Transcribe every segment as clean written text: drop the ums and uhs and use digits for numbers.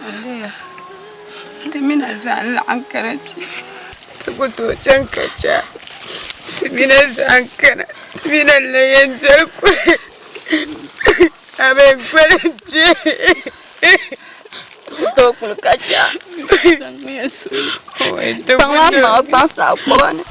Aleya, ti mini a zaa n-laɣim kana kpe. Ti ku tooi chaŋ ka chɛ a. Ti mini a zaa n-kana. Ti mini a n-lan yɛn doli kuli. A bee n-koli kpe. Ti ku tooi kuli ka chɛ a. Zaŋmiya soli. Kpaŋ a maŋa kpaŋsi a kɔba ni.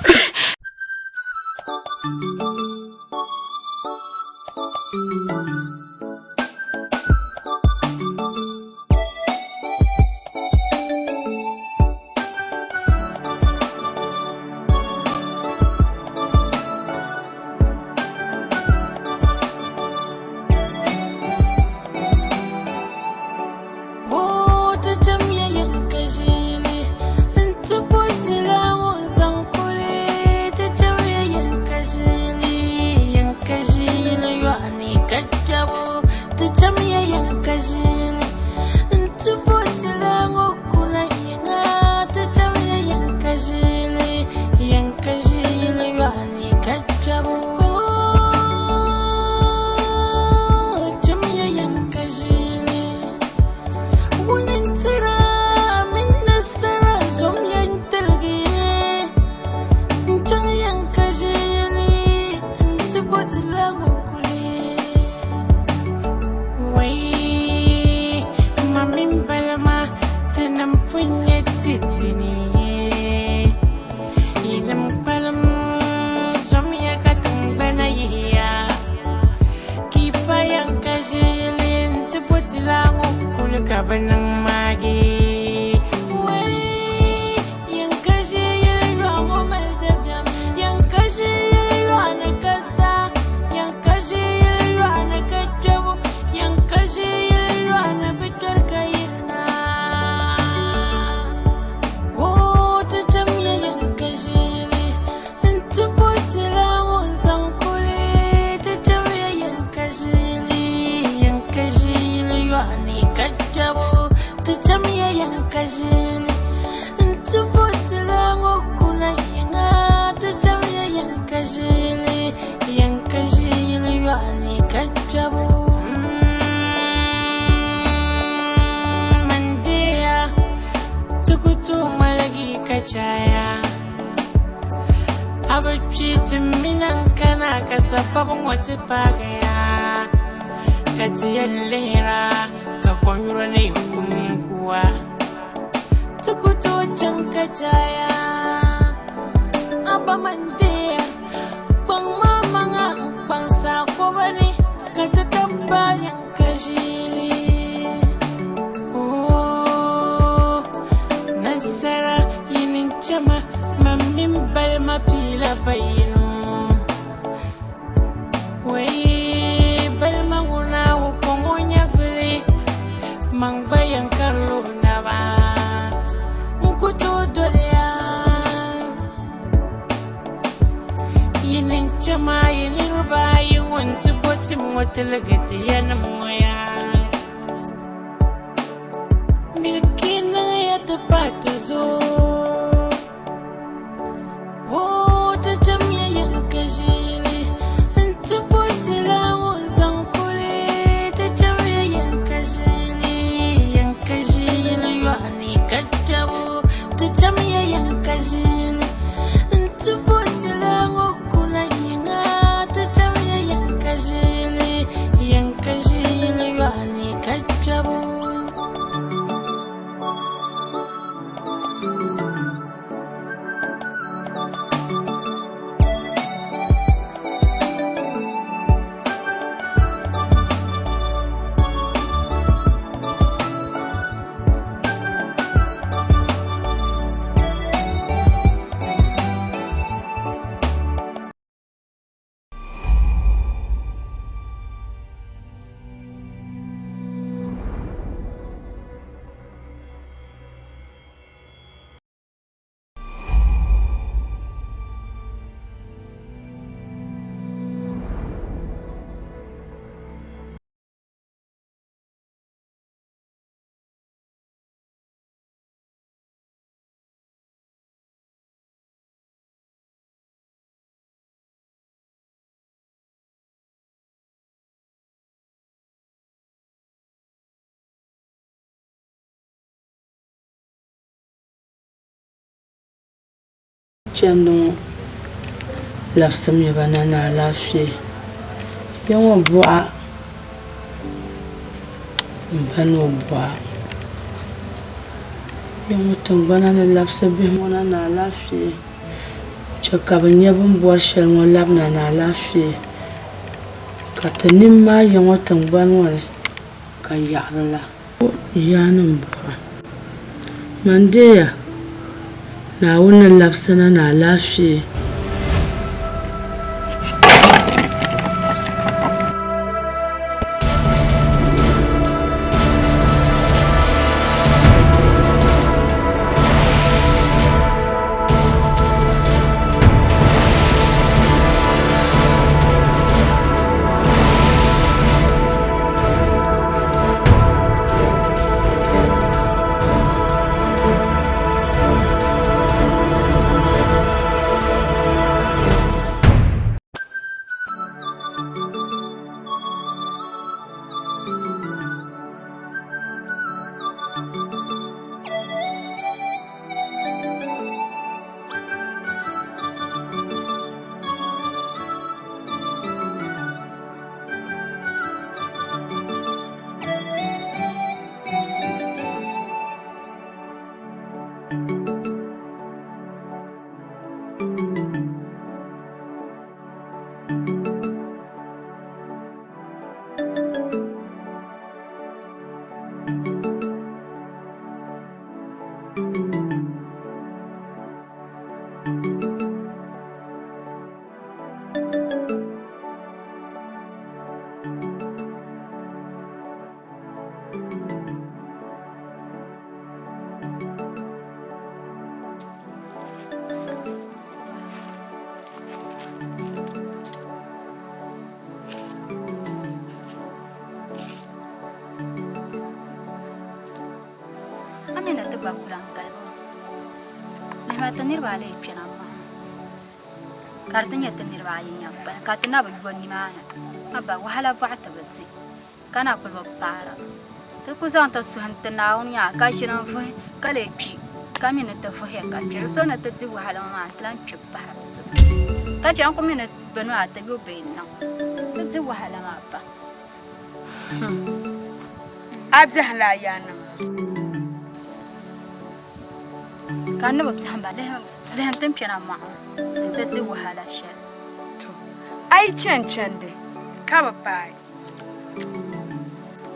chandi ŋɔ labisimiya ba na ni alaafee. Ya ŋɔ buɣa m-ba ni o buɣa. Ya ŋɔ tiŋgbana ni labisi bihi ŋɔ na ni alaafee. Chɛ ka bɛ nya bɛ ni bɔri shɛli ŋɔ labina ni alaafee. Ka ti nini maa ya ŋɔ tiŋgbani ŋɔ ni ka yaɣiri la. Yaannim buɣa, man deeya Naawuni ni labisi na ni alaafee. A mi ni ti gba kula n-galibu ŋɔ. Lihima ti niriba ayi kpɛna maa ka di ti nyɛ ti niriba ayi n-yɛn kpalim ka ti na bi yo nimaani. Abba, wahala bɔɣu ti bi di ka na kuli bi paara. Ti ku zaŋ ti suhu n-ti Naawuni yaa ka ʒini n-vuhi ka lee kpi ka mi ni ti vuhiya ka kpi. Di so ni ti di wahala ŋɔ maa nti lan kpi pahi di zuɣu. Ka chɛ n-ku mi ni bɛ maa ti yo bee n-niŋ. Ti di wahala maa pam. A biɛhim la a yaannima. Ka n ni bi biɛhim ba, lihim ti ni kpɛna mɔɣu ŋɔ nti di wahala shɛli. To, a yi chani chandi ka bi paai,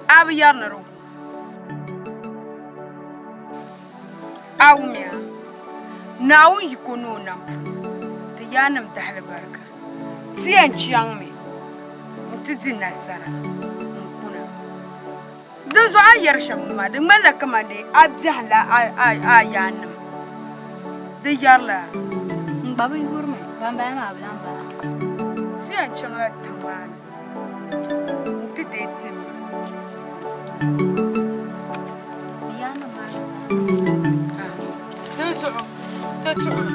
a bi yɛri ni di gu. A wumya, Naawuni yiko ni o nam polo, ti yaannim dahilibarika. Ti yɛn chaŋmi nti di nasara n-kuna. Dinzuɣu a ni yɛri shɛm ŋɔ maa, di ŋmanila kaman dee a biɛhila a yaannima. Di yɛrila. N gba bi yurimi, bambala maa bi lan bala. Ti yɛn chaŋla tiŋ maa ni nti deei tim maa. Bɛ yaannim maa ni zaa. Dinzuɣu ti tuɣiri.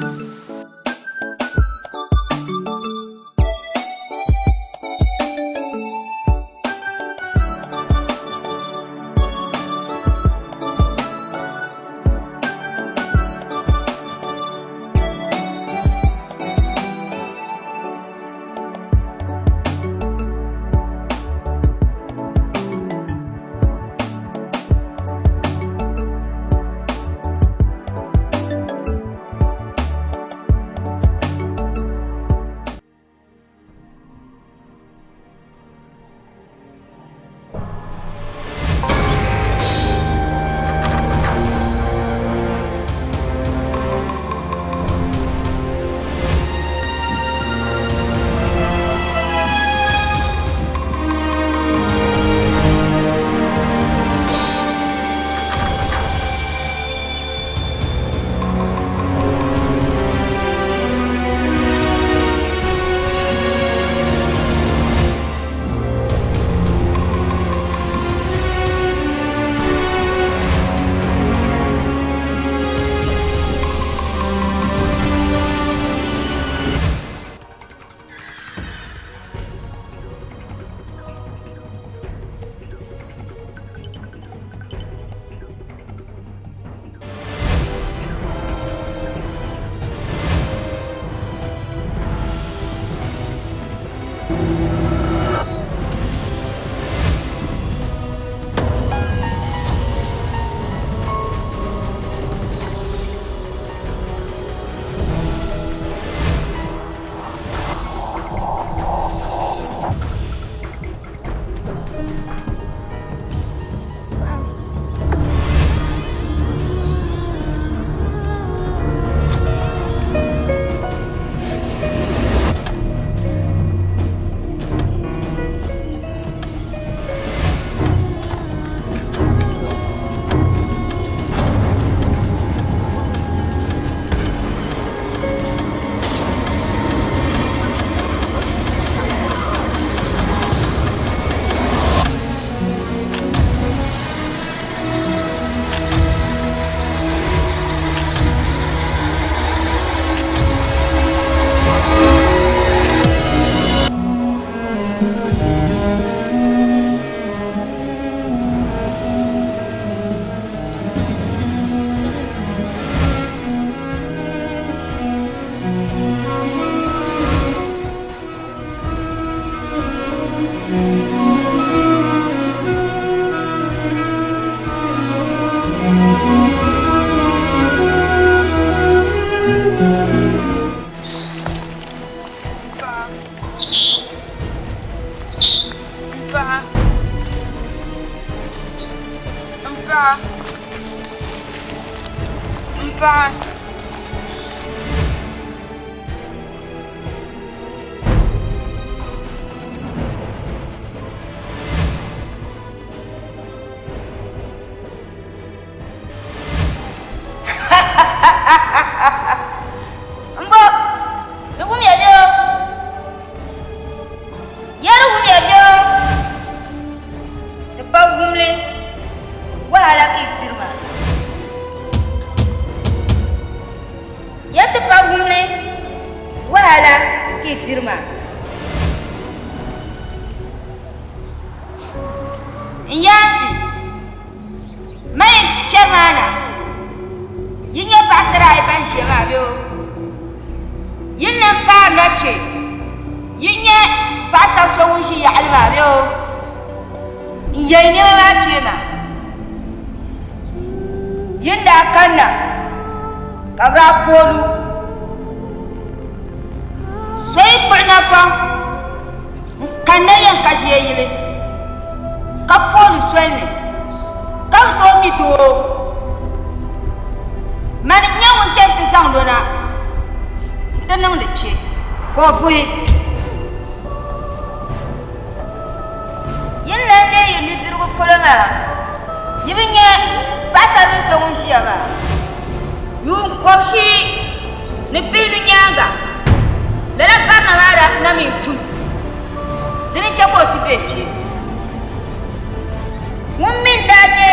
M paɣa. Mbo, di wumya bɛ o. Ya di wumya bɛ o. Di pa wumli wahala ka yi tiri ma. Ya ti pa wumli wahala ka yi tiri ma. N yaansi, ma yi kpɛri maa na, yi nya paɣisara ayi ban ʒiya maa bee o? Yi ni lan paarila kpe, yi nya paɣisar so ŋun ʒi yaɣili maa bee o? N yɛli nɛma maa kpee maa, yi ni daa kanna ka bɛ daa pooli o. So yi kpuɣi napɔŋ n-kanna yɛn ka ʒiɛyili, ka pooli soli ni, ka bi tooi mi doo. Mani n-nyɛ ŋun chani ti zaŋd o na nti niŋdi kpe, ka o vuhi. Yi ni lan leei yi nudirigu polo maa, yi bi nya paɣisaribila so ŋun ʒiya maa. Yuun kɔbishii ni pihinu nyaaŋa, lala barina maa daa na mi n-tum. Di ni chɛ ka o ti be kpe. Ŋun mi n-daa nyɛ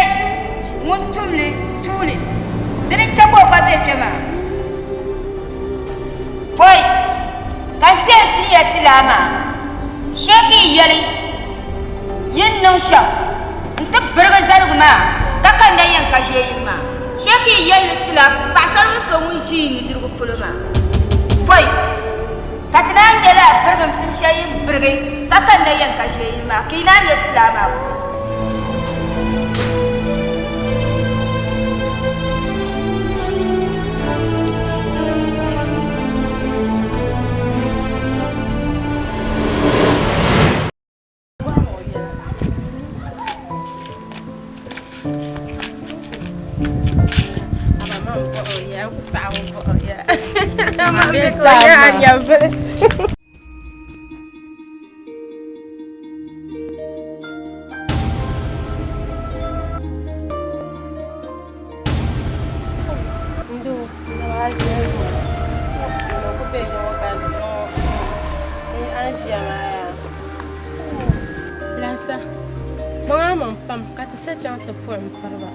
ŋun tum li tuuli, di ni chɛ ka o gba be kpe maa. Pɔi ka n ti yɛn tin ya tilaa maa, shee ka yi yɛli yi ni niŋ shɛm nti birigi zaligu maa ka kanna yɛn ka ʒiɛyim maa. Shee ka yi yɛli li tila paɣisaribila so ŋun ʒi yi nudirigu polo maa. Pɔi ka ti naan nya lala birigimsim shɛli yi ni birigi ka kanna yɛn ka ʒiɛyim maa, ka yi naan nya tilaa maa polo. Lansa, kpaŋ a maŋ pam ka ti sa chaŋ ti puhim piriba,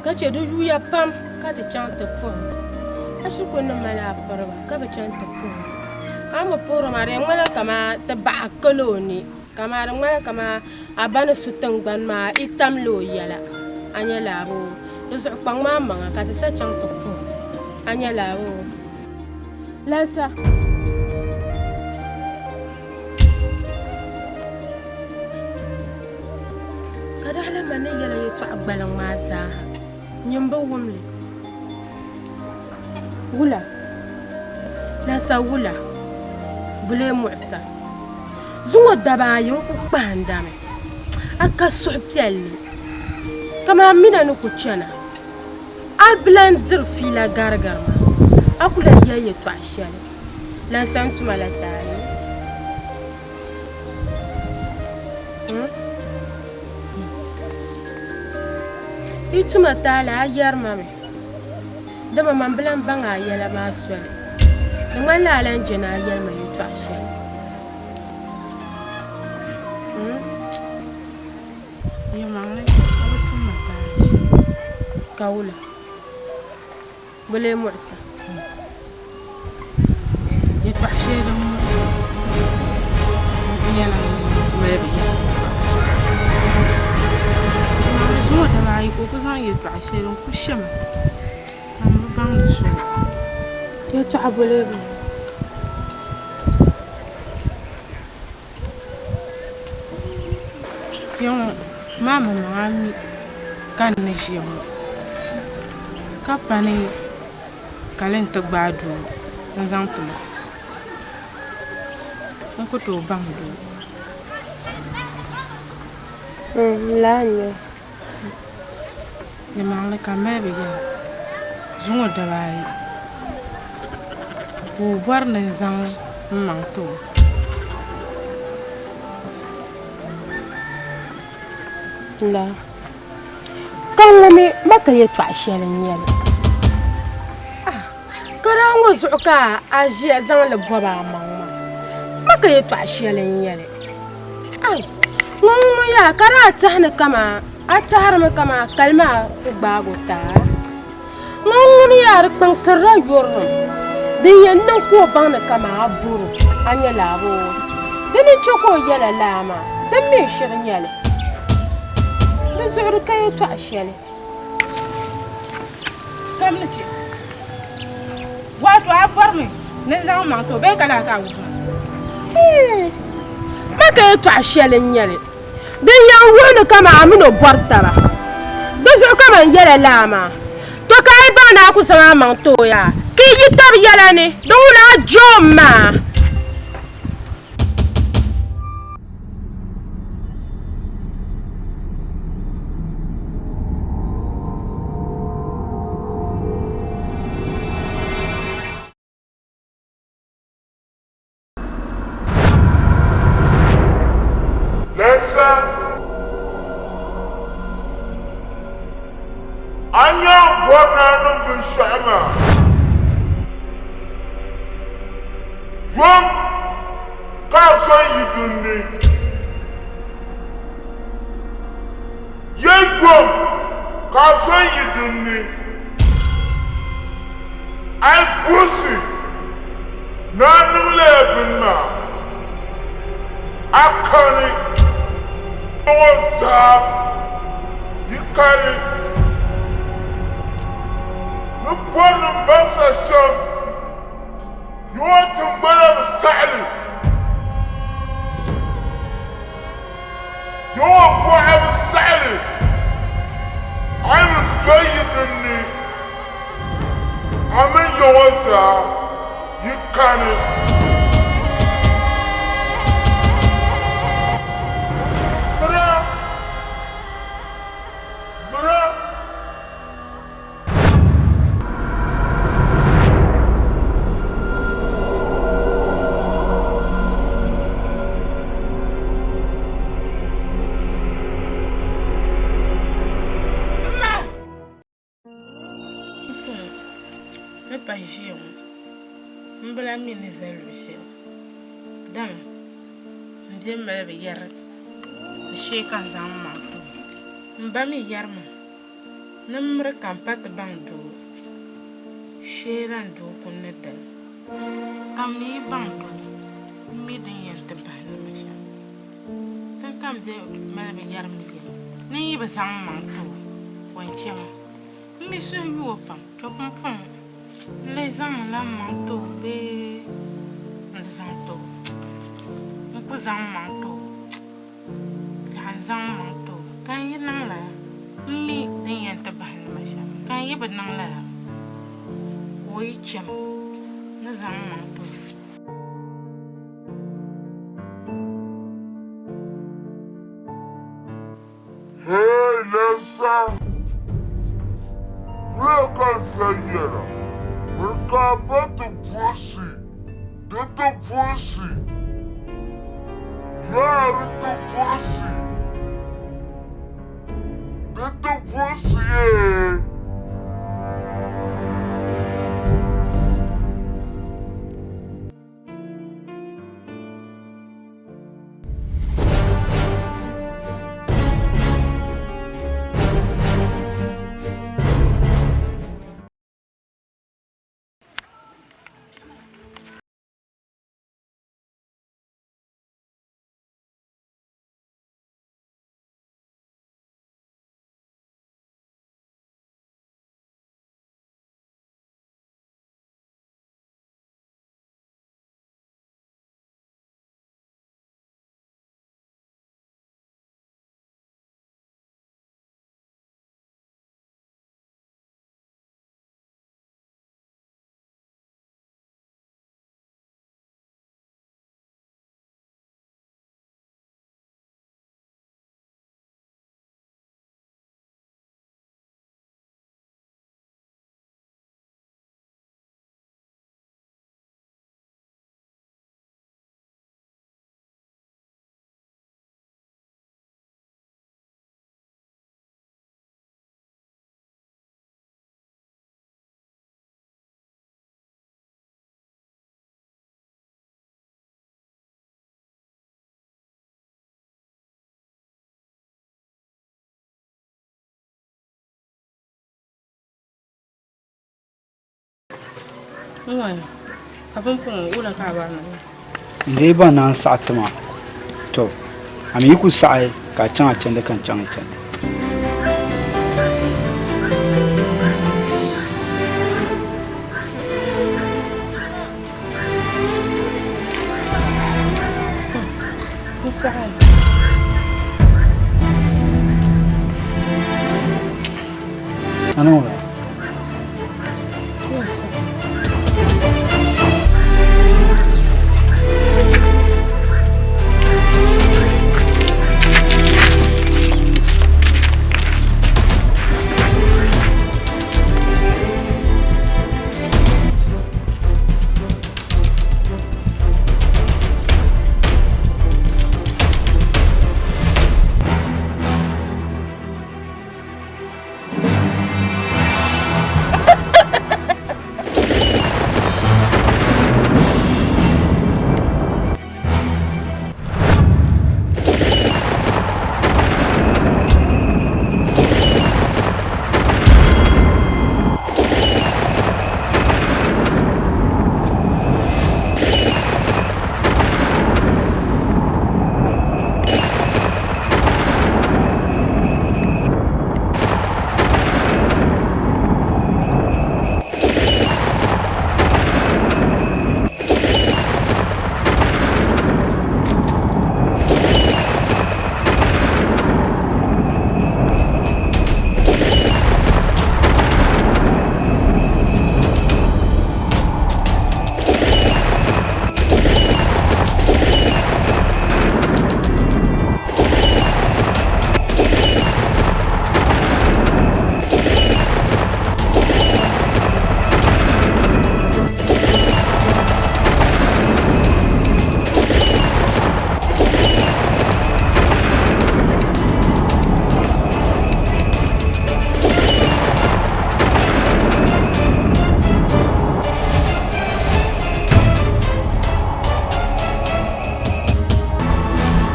ka che di yuya pam ka ti chaŋ ti puhim. A shiri kuli ni mali a piriba ka bi chaŋ ti puhim. A ni bi puhiri maa di yɛn ŋmanila kaman ti baɣa kali o ni. Kaman di ŋmanila kaman a ba ni su tiŋgbani maa yi tamla o yɛla, a nya laabo. Di zuɣu kpaŋ maa maŋa ka ti sa chaŋ ti puhi, a nya laabo. Lansa. Ka daa lahi ma ni yɛla yɛtɔɣa gbaliŋ maa zaaha, nyin bi wum li. Wula? Lansa wula? Bulee muɣisa. Zuŋɔ daba ayi n-ku kpahindami, a ka suhupiɛlli kaman a mina ni ku chana. A bi lan diri fiila garigari ma, a ku lan yɛli yɛtɔɣ shɛli lan sa n tuma la taali. Yi tuma taali a yɛri ma mi, dama man bi lan baŋ a yɛla maa soli. Di ŋmanila a lan je ni a yɛli ma yɛtɔɣ shɛli. Yɛlimaŋli, a bi tum ma taali shɛli. Ka wula? Bɛ lee muɣisa? Yɛtɔɣ shɛli din muɣisi n-nyɛla mali bɛ yɛla yɛtɔɣa. Yɛlimaŋli zuŋɔ daba ayi ka o ku zaŋ yɛtɔɣ shɛli n-ku she ma ka m bi baŋ di soli. Yɛtɔɣa bɔ lee bɔŋɔ? Kpɛŋɔ maa maŋmaŋa mi ka n ni ʒiya ŋɔ ka pa ni ka li ti gbaai doo n-zaŋ ti ma n ku tooi baŋ doo. Lala n-nyɛ o. Yɛlimaŋli ka m mali bi yɛra. Zuŋɔ dabaayi ka o bɔri ni n zaŋ m maŋ ti o. La ka ŋɔ mi ma ka yɛtɔɣ shɛli n-nyɛ li. Ah, ka daa ŋɔ zuɣu ka a ʒiya zaŋ li bɔbi a maŋ maa. Ma ka yɛtɔɣ shɛli n-nyɛ li. Ai, ŋɔ ŋɔ yaa ka daa tɛhi ni kaman a tɛhirimi kaman kali maa ku gbaag o taai. Ŋɔ ŋuni yaa di kpaŋsirila yurilim din yɛn niŋ ka o baŋ ni kaman a bɔr o, a nya laabo. Dini n-chɛ ka o yɛla laa maa, din mi n-shiri nyɛ li. Di zuɣu di ka yɛtɔɣ shɛli. Kam ni chɛ. Wato a bɔrimi ni n zaŋ m maŋ ti o bee ka lahi ka a wuhi ma? Ma ka yɛtɔɣ shɛli n-nyɛ li din yɛn wuhi ni kaman a min o bɔri taba. Di zuɣu ka man yɛla laa maa, To ka a yi baŋ ni a ku zaŋ a maŋ ti o yaa, ka yi yi tab yɛla ni, di ŋuna a je o maa. Lɛsa a nya bɔri ni a niŋ binshɛɣu maa, yom ka a zo n-yi din ni. Yɛl yom ka a zo n-yi din ni. A yi buɣisi ni a niŋ lala bini maa, a kani ŋɔ zaa yi kani ni bɔri ni baŋsa shɛm yi ŋɔ tiŋgbana bi saɣi li. Yi ŋɔ buɣa bi saɣi li, a yi bi zo yi din ni, a mini ya ŋɔ zaa yi kani. Mira! Mira! Ni pa ʒiya ŋɔ m bi lahi mi ni zali luɣ shɛli dama m be mali bi yɛri ni shee ka n zaŋ m maŋ ti o. M ba mi yɛri ma Ni m miri ka m pa ti baŋ doo, shee lan doo kuni ni dali. Ka m mi yi baŋ doo, m mi din yɛn ti bahi ni ma shɛm. Dini ka m be mali bi yɛri mi yɛli ni n yi bi zaŋ m maŋ ti o, o ni chɛ ma. M mi suhu yu o pam, to pumpɔŋɔ n lee zaŋmila m maŋ ti o bee n di zaŋ ti o? N ku zaŋ m maŋ ti o. Ka n zaŋ m maŋ ti o, ka n yi niŋ lala, m mi din yɛn ti bahi ni ma shɛm, ka n yi bi niŋ lala, ka o yi chɛ ma, n ni zaŋ m maŋ ti o. Hey Lɛnsa, wula ka n sa yɛra? Miri ka a ba ti buɣisi di ti buɣisi, yaa di ti buɣisi, di ti buɣisi yee. N-ŋɔni, ka pumpɔŋɔ wula ka a bɔri ni n niŋ? N dii baŋ ni a ni saɣi ti ma, tɔ! A mi yi ku saɣi ka a chaŋ a chandi ka n chaŋ n chandi. N saɣi. A niŋ wula? N saɣi.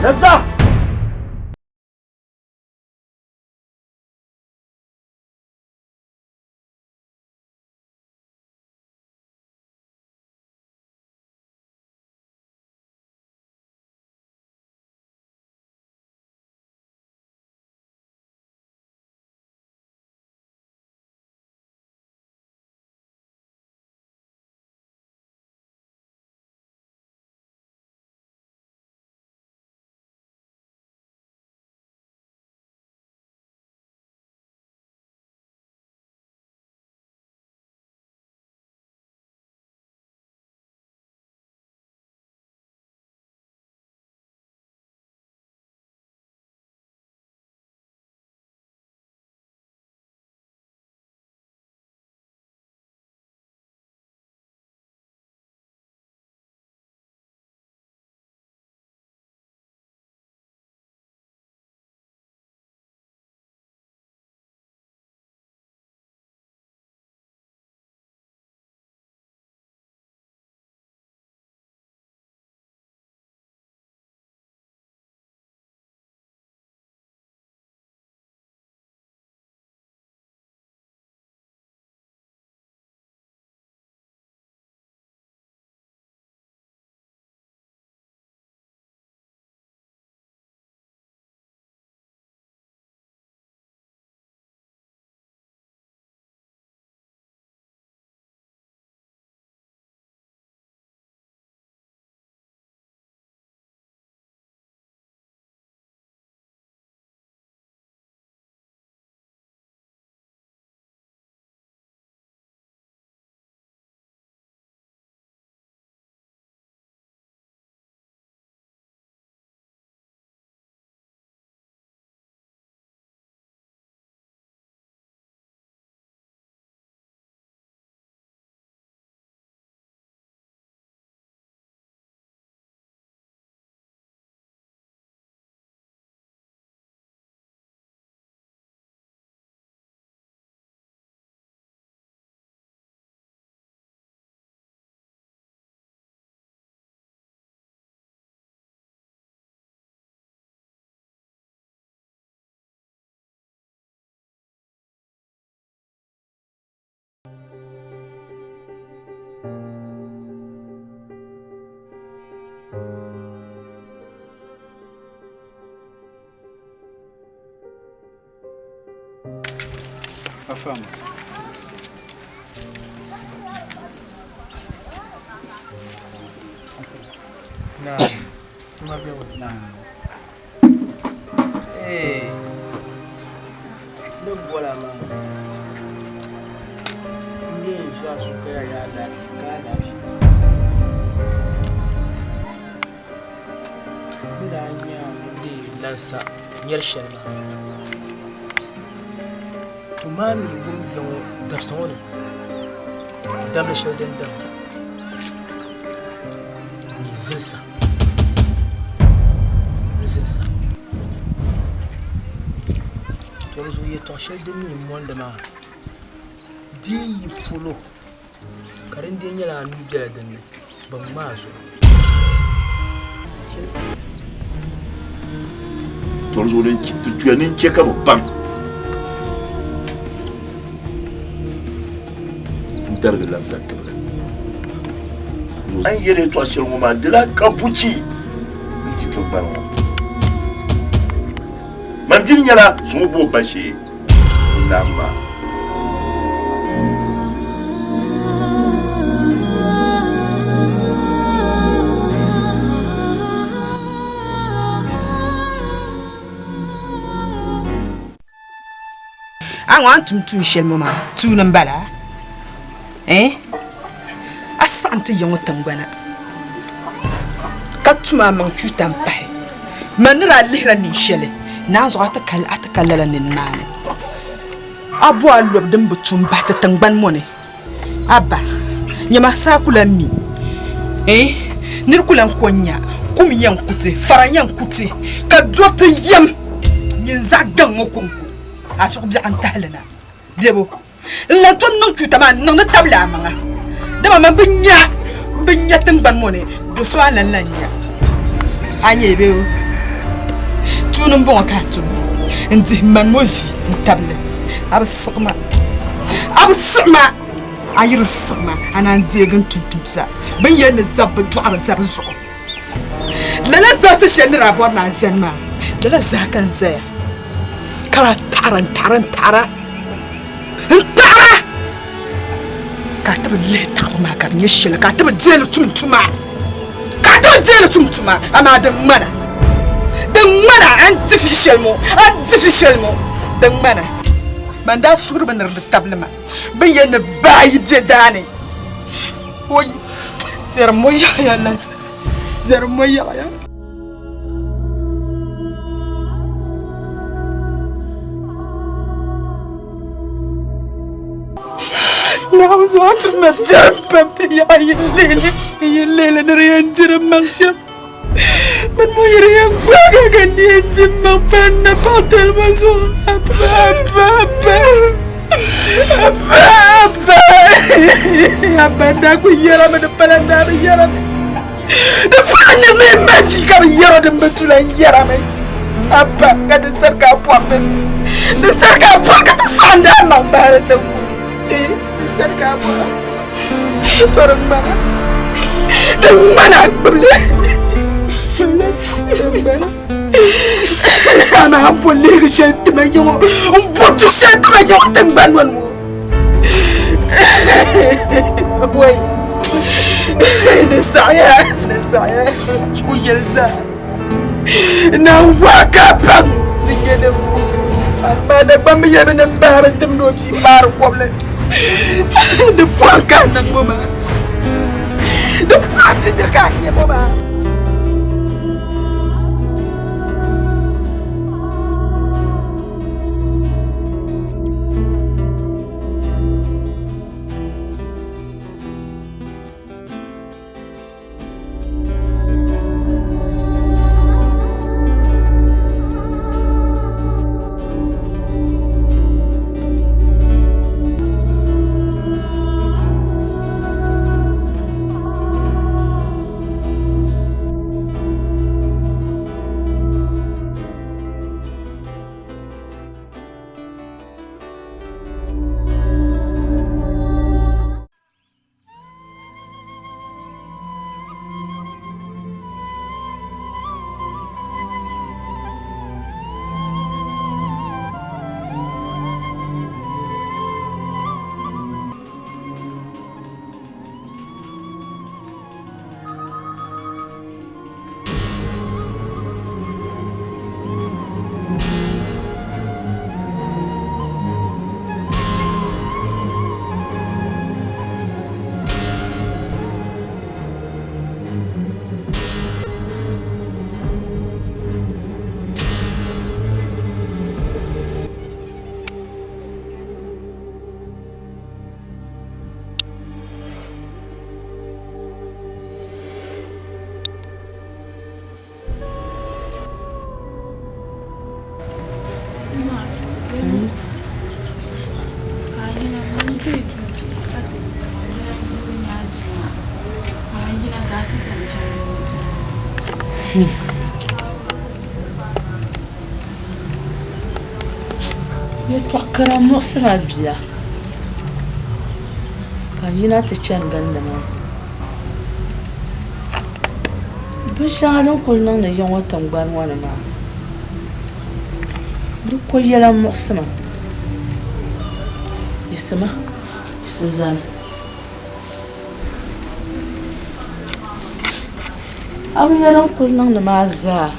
Lazza! faham. Ee, ni bɔla maa n yɛn ʒi a suhu ka ya alaafee ka alaafee ni daa nya ni bɛ lansa nyɛri shɛli maa to maa mi wum ya ŋɔ dabisa ŋɔ ni damli shɛli din dam ni zilisa n zilisa to di zuɣu yɛtɔɣ shɛli din mi mondi maa di yi polo ka din dee nyɛla a nuu bela din ni bɛ ŋmaa zuɣu. To di zuɣu ti tuya ni n chɛ ka bɛ baŋ n darigi lansa tibili. A ni yɛli yɛtɔɣ shɛli ŋɔ maa di lahi ka buchi n-ti tiŋgbani ŋɔ. Man dini nyɛla zuŋɔ bo ba shee n naam maa. A ŋɔ a ni tum tuun shɛli ŋɔ maa tuuni m-bala eh? A saɣim ti ya ŋɔ tiŋgbana ka tum a maŋ chuuta m-pahi. Man ni daa lihira neen shɛli naanzuɣu a ti ka a ti ka lala nini maa ni. A bo a lɔbu din bi tum bahi ti tiŋgbani ŋɔ ni. A ba, nyama saa ku lan mi. Eh, nir ku lan ko n-nya kum yɛn ku ti, fara yɛn ku ti, ka dɔriti yɛm nyin zaɣ gaŋ ŋɔ kɔŋko. A zuɣu biɛɣu n-tahi li na. Bebo, n lan tom niŋ chuuta maa n-niŋ di tabili a maŋa, dama man bi nya m bi nya tiŋgbani ŋɔ ni do so a lan lan nya. A nyɛ bee o? Tuuni m-bɔŋɔ ka a tum n-dihi mani ŋɔ ʒi n-tabili a bi siɣi ma. A bi siɣi ma, a yi di siɣi ma, a naan deegi n tumtumsa bɛ ni yɛli ni zab bi dɔɣiri zabi zuɣu. Lala zaɣiti shɛli ni daa bɔri ni a zani maa, lala zaa ka n zaya ka daa taɣira n-taɣira n-taɣira n-taɣira ka a ti bi lihi taɣibu maa ka di nyɛ shɛli ka a ti bi deei li tum tuma ka a ti bi deei li tum tuma amaa din ŋmana din ŋmana a ni di fi shɛli ŋɔ a ni di fi shɛli ŋɔ din ŋmana ban daa suhuri bi ni di tabili ma bɛ yɛli ni baa yi be daa ni o biɛri mo yaɣiya lansa biɛri mo yaɣiya. Naawuni zuɣu ti ma biɛrim pam ti yaɣa yi lihili yi lihili ni di yɛn diri maŋ shɛm mini mo yi di yɛn gbaagi ka n di yɛn di maŋ pa n napaɣ talima zuɣu abba abba abba abba abba abba n daa kuli yɛrimi di pala n daa bi yɛrimi di pala ni mi ma bia ka bi yɛro din bi tula n yɛrimi abba ka di sari ka a bɔri di sari ka a bɔri ka ti saɣindi a maŋ bahiri ti ŋɔ di sari ka a bɔra to di ŋmana di ŋmana gbubili gbubili di ŋmana amaa n bo lihiri shɛli tima yi ŋɔ n bo tu shɛli tima yi ŋɔ tiŋgbani ŋɔ ni ŋɔ wai di saɣaya di saɣaya ku yɛli zaa na waa ka baŋ ni nyɛ ninvuɣu so amaa Dagbaŋ mi yɛlimi ni baari timdi o bia paari kɔbili di pɔhim ka a niŋ ŋɔ maa di pɔhim ti ka a nyɛ ŋɔ maa. Yɛltɔɣa kara muɣisi ma bia ka n yina ti chani gindi maa. Binshɛŋa din kuli niŋdi ya ŋɔ tiŋgbani ŋɔ ni maa, di ko yɛla muɣisi ma. Yiɣisima, yiɣisi zani. A bi nya din kuli niŋdi maa zaa,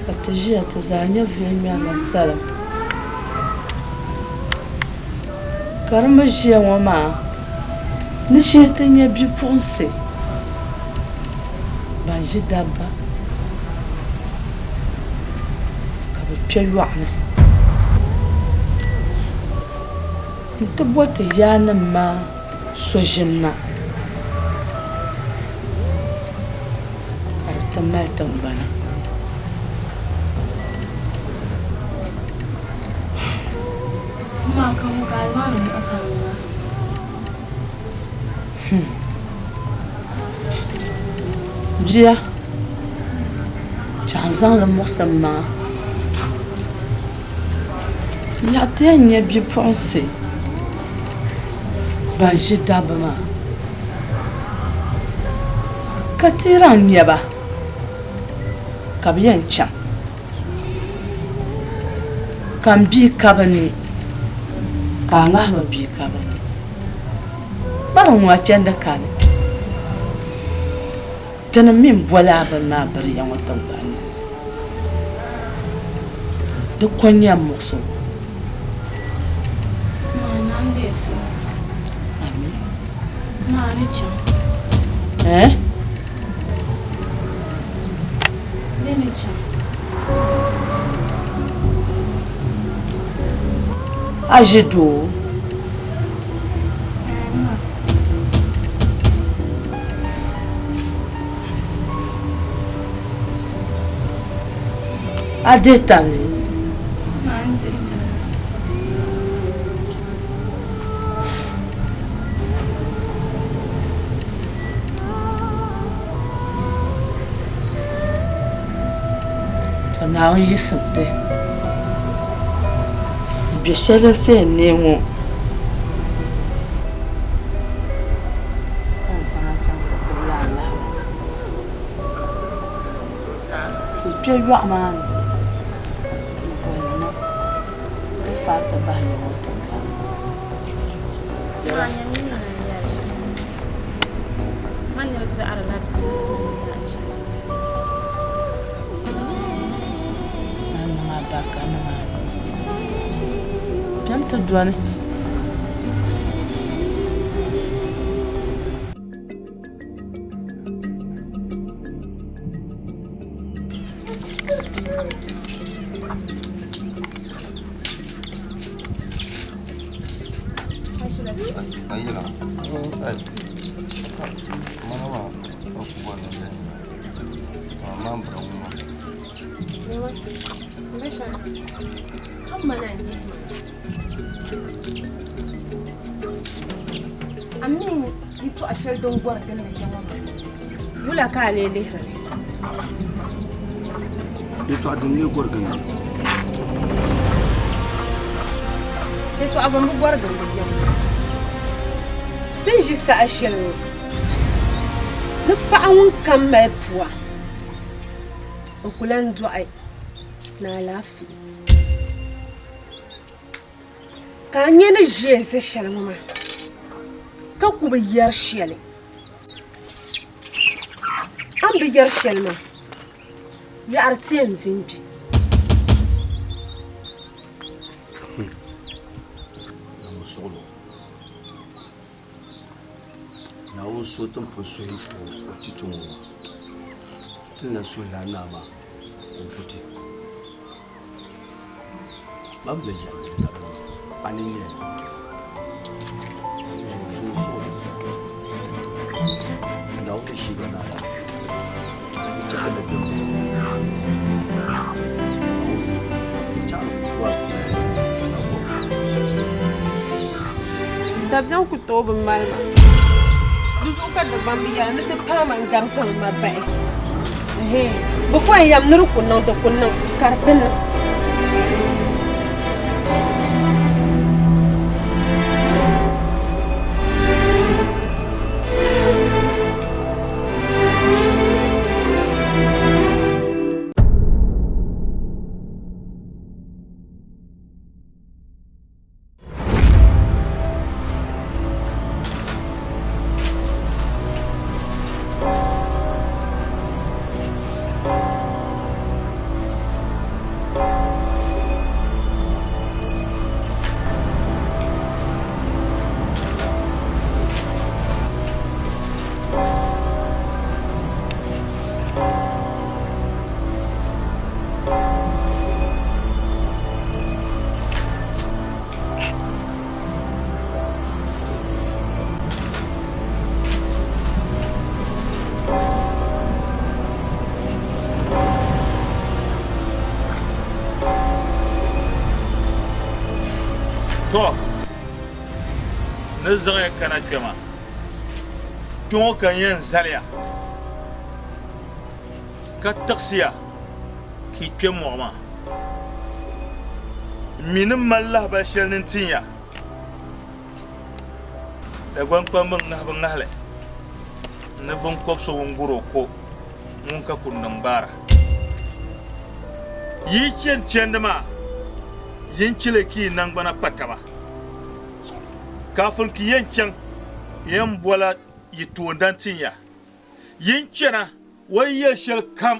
ka ti ʒiya ti zaa nya vihi ŋmɛrila salim. Ka di mi ʒiya ŋɔ maa ni shihi ti nya bipuɣinsi ban ʒi dabba ka bɛ kpe yɔɣu ni nti bo ti yaanima maa so ʒim na ka di ti mali tiŋgbana. Bia, chaŋ zaŋli muɣisi m maŋa. Yaɣa ti yɛn nyɛ bipuɣinsi ban ʒi dabba maa ka ti lahi nya ba ka bɛ yɛn chaŋ ka m bia ka bɛ ni ka a ŋahi ba bia ka bɛ ni kpariŋ ŋɔ a chandi kani Tinim mi m-boli a bini maa biri ya ŋɔ tiŋgbani ni. Di ko n-nyɛ m muɣisigu. Maa nam deei suhu. Ami. Maa ni chaŋ. Eh? Di ni chaŋ. A ʒi doo? Eh, ma. A dihi tabili? Ka Naawuni yiɣisim ti bɛ shɛli din sa yɛn neei ŋɔ. San zaŋ a chaŋ ti gbibila alahiba ka o kpe yɔɣu maa ni m-boli na nti faai ti bahi ya ŋɔ tiŋgbani ni. A niŋ alibarika niŋ a ni. Kpɛm ti dɔni. A mi yɛtɔɣ shɛli din gɔri gindi ya ŋɔ maa, wula ka a lee lihiri li? Yɛtɔɣa din lee gɔri gindi? Yɛtɔɣa bɛn bi gɔri gindi ya ŋɔ. Ti ni ʒi saha shɛli ŋɔ ni paɣa ŋun kam mali pua, o ku lan dɔɣi ni alaafee. Ka a nya ni ʒiya ʒe shɛli ŋɔ maa, ka ku bi yɛri shɛli. A ni bi yɛri shɛli maa, yaɣiri ti yɛn di n-gbi. Niŋmi suɣilo. Naawuni so ti ni pun suhi ka o ti ti ŋɔ maa, ti ni lan suhi lala naa maa ka o ku ti. Man bi jɛmdi di naba ni, a ni nya li. Zuŋ suɣilo. Naawuni shiiga ni alaafee di chɛ ka dabiɛm be Naawuni di chɛ a ni gɔbu. Dabiɛm ku tooi bi mali ma. Di zuɣu ka Dagbaŋ bi yɛra ni di paai ma n-gari zaŋ ma bahi. Bɛ ku yɛn yɛm ni di ku niŋ, di ku niŋ, ka di ti niŋ. To, ni zaŋ ya kana kpe maa, kpe ŋɔ ka n yɛn zali ya, ka tiɣisi ya ka yi kpe mɔɣu maa. N mi ni mali lahibali shɛli ni n-tin ya, Dagbaŋkpamba ŋahi bɛ ŋahili ni biŋkɔb so ŋun gur o ko ŋun ka kundiŋgbaara. Yi yi chani chandi maa, yin chili ka yi naŋgbana kpa taba. Kaafin ka yi yɛn chaŋ, yi yɛn bola yi toondan tin ya. Yin chana, o yi yɛli shɛli kam.